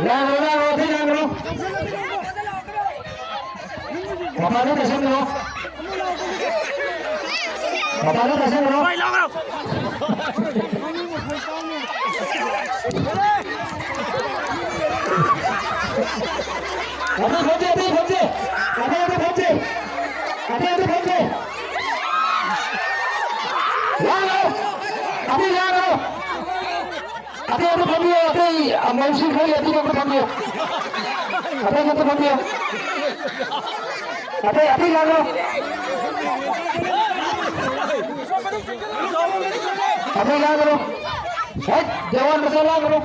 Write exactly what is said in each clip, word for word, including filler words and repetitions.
ꯂꯥꯡꯒꯅꯨ, ꯂꯥꯡꯒꯅꯨ, ꯑꯇꯩ ꯂꯥꯡꯒꯅꯨ꯫ ꯃꯄꯥꯟꯗ ꯇꯥꯁꯟꯒꯅꯨ꯫ ꯃꯄꯥꯟꯗ ꯇꯥꯁꯟꯒꯅꯨ꯫ ꯑꯇꯩ ꯐꯝꯁꯦ, ꯑꯇꯩ ꯐꯝꯁꯦ꯫ ꯑꯇꯩ, ꯑꯇꯩ ꯐꯝꯁꯦ꯫ ꯑꯇꯩ, ꯑꯇꯩ ꯐꯝꯁꯦ꯫ ꯂꯥꯡꯒꯅꯨ꯫ ꯑꯇꯩ ꯂꯥꯡꯒꯅꯨ꯫ ꯑꯇꯩ ꯑꯝꯇ ꯐꯝꯕꯤꯌꯣ, ꯑꯇꯩ, ꯑ, ꯃꯧꯁꯤꯡ ꯈꯔ ꯑꯇꯩ ꯑꯝꯇ ꯐꯝꯕꯤꯌꯣ꯫ ꯑꯇꯩ ꯑꯝꯇ ꯐꯝꯕꯤꯌꯣ꯫ ꯑꯇꯩ, ꯑꯇꯩ ꯂꯥꯡꯒꯅꯨ꯫ ꯑꯇꯩ ꯂꯥꯡꯒꯅꯨ꯫ ꯍꯦꯠ, ꯖꯋꯥꯟ ꯃꯆꯥ ꯂꯥꯡꯒꯅꯨ꯫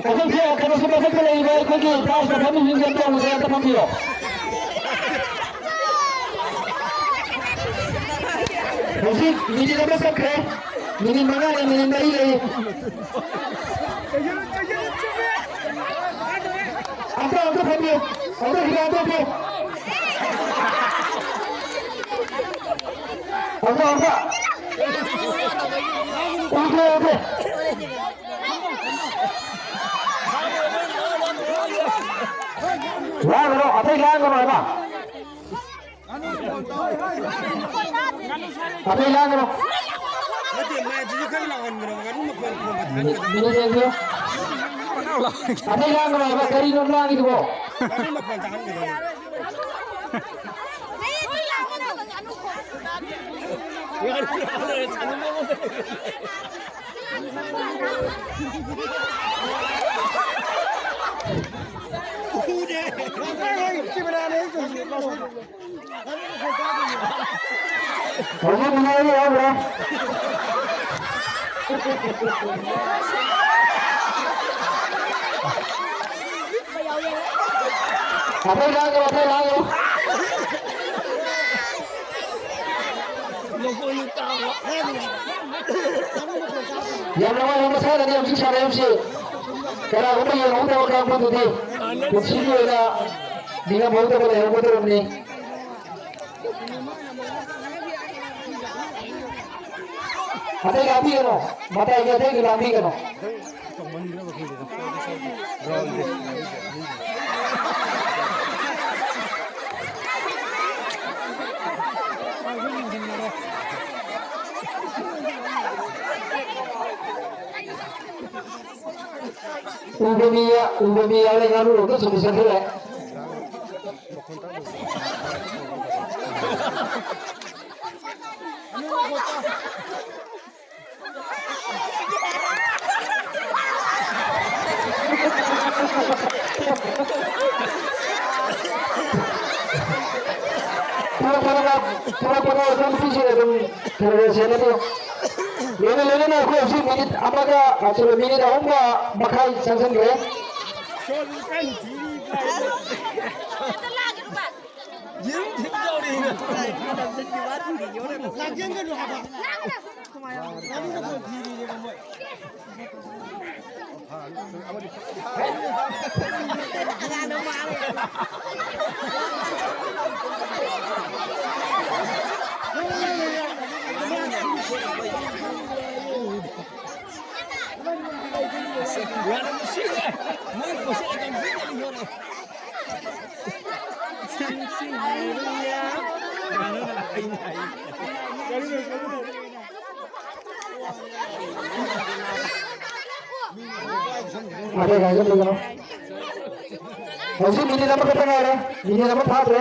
ꯃꯊꯛꯇ, ꯀꯩꯅꯣꯁꯨ ꯃꯊꯛꯇ ꯂꯩꯔꯤꯕ ꯑꯩꯈꯣꯏꯒꯤ ꯄ꯭ꯔꯥꯏꯖ ꯃꯐꯝꯁꯤꯡꯁꯦ ꯑꯝꯇ ꯌꯦꯡꯉꯨꯁꯦ, ꯑꯝꯇ ꯐꯝꯕꯤꯌꯣ꯫ ꯍꯧꯖꯤꯛ ꯃꯤꯅꯤꯠ ꯑꯃ ꯆꯠꯈ꯭ꯔꯦ꯫ ꯃꯤꯅꯤꯠ ꯃꯉꯥꯅꯤ, ꯃꯤꯅꯤꯠ ꯃꯔꯤ ꯂꯩ꯫ ꯑꯝꯇ, ꯑꯝꯇ ꯐꯝꯕꯤꯌꯨ꯫ ꯑꯝꯇ ꯍꯤꯗꯥꯛ ꯑꯝꯇ ꯄꯤꯌꯨ꯫ ꯑꯝꯇ, ꯑꯝꯇ꯫ Okay, okay. ꯂꯥꯡꯒꯅꯣ, ꯑꯇꯩ ꯂꯥꯡꯒꯅꯣ ꯍꯥꯏꯕ꯫ ꯑꯇꯩ ꯂꯥꯡꯒꯅꯣ꯫ ꯅꯠꯇꯦ, ꯃꯥꯏꯛꯁꯤꯁꯨ ꯈꯔ ꯂꯥꯎꯍꯟꯒꯅꯣ, ꯉꯥꯅꯨ ꯃꯈꯣꯟ ꯈꯣꯡꯕ ꯃꯤꯅꯤꯠ, ꯇꯥꯍꯟꯒꯅꯣ꯫ ꯃꯤꯅꯤꯠ ꯌꯦꯡꯕꯤꯌꯨ꯫ ꯑꯇꯩ ꯂꯥꯡꯒꯅꯣ ꯍꯥꯏꯕ, ꯀꯔꯤꯅꯣ ꯂꯥꯡꯉꯤꯗꯨꯕꯣ? ꯉꯥꯅꯨ ꯃꯈꯣꯟ ꯇꯥꯍꯟꯒꯅꯣ꯫ ꯍꯧꯖꯤꯛ ꯅꯨꯡꯉꯥꯏꯔꯤ ꯍꯥꯏꯕ꯭ꯔꯥ? ꯑꯇꯩ ꯂꯥꯡꯒꯅꯨ, ꯑꯇꯩ ꯂꯥꯡꯒꯅꯨ꯫ ꯌꯥꯝ ꯅꯨꯡꯉꯥꯏꯕ ꯃꯁꯥꯟꯅꯅꯤ ꯍꯧꯖꯤꯛ ꯁꯥꯟꯅꯔꯤꯕꯁꯤ꯫ ꯀꯅꯥꯒꯨꯝꯕ ꯌꯦꯡꯍꯧꯗꯕ ꯀꯥꯡꯕꯨꯗꯨꯗꯤ ꯄꯨꯟꯁꯤꯒꯤ ꯑꯣꯏꯅ ꯅꯤꯡꯉꯝꯍꯧꯗꯕ ꯂꯩꯍꯧꯒꯗꯧꯔꯕꯅꯤ꯫ ꯑꯇꯩ ꯂꯥꯡꯕꯤꯒꯅꯣ, ꯃꯇꯥꯏꯒꯤ ꯑꯇꯩꯗꯨ ꯂꯥꯡꯕꯤꯒꯅꯣ꯫ ꯎꯕ ꯃꯤ ꯌꯥ-, ꯎꯕ ꯃꯤ ꯌꯥꯎꯔꯦ, ꯉꯥꯅꯨꯔꯣꯝꯗ ꯁꯨꯝ ꯆꯠꯈ꯭ꯔꯦ꯫ ꯄꯨꯔꯛꯄꯗ, ꯄꯨꯔꯛꯄꯗ ꯑꯗꯨꯝ ꯅꯨꯄꯤꯁꯤꯡ ꯑꯗꯨꯝ ꯈꯔ ꯈꯔ ꯁꯦꯟꯅꯕꯤꯌꯨ꯫ ꯂꯣꯏꯅ ꯂꯣꯏꯅꯅ ꯑꯩꯈꯣꯏ ꯍꯧꯖꯤꯛ ꯃꯤꯅꯤꯠ ꯑꯃꯒ, ꯑ, ꯁꯣꯔꯤ, ꯃꯤꯅꯤꯠ ꯑꯍꯨꯝꯒ ꯃꯈꯥꯏ ꯆꯪꯁꯤꯟꯈ꯭ꯔꯦ꯫ ꯌꯦꯔꯨꯝ ꯊꯤꯟ ꯇꯧꯔꯤ꯫ ꯂꯥꯡꯖꯟꯒꯅꯨ ꯍꯥꯏꯕ꯫ ꯍꯧꯖꯤꯛ ꯃꯤꯅꯤꯠ ꯑꯃꯈꯛꯇ ꯉꯥꯏꯔꯦ, ꯃꯤꯅꯤꯠ ꯑꯃ ꯐꯥꯗ꯭ꯔꯦ꯫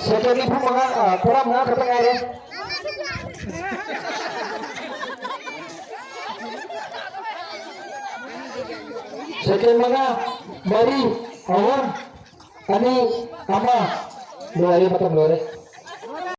ꯁꯦꯀꯦꯟ ꯅꯤꯐꯨ ꯃꯉꯥ, ꯑ, ꯇꯔꯥꯃꯉꯥ ꯈꯛꯇ ꯉꯥꯏꯔꯦ꯫ ꯁꯦꯀꯦꯟ ꯃꯉꯥ, ꯃꯔꯤ, ꯑꯍꯨꯝ, ꯑꯅꯤ, ꯑꯃ꯫ ꯂꯣꯏꯔꯦ, ꯃꯇꯝ ꯂꯣꯏꯔꯦ꯫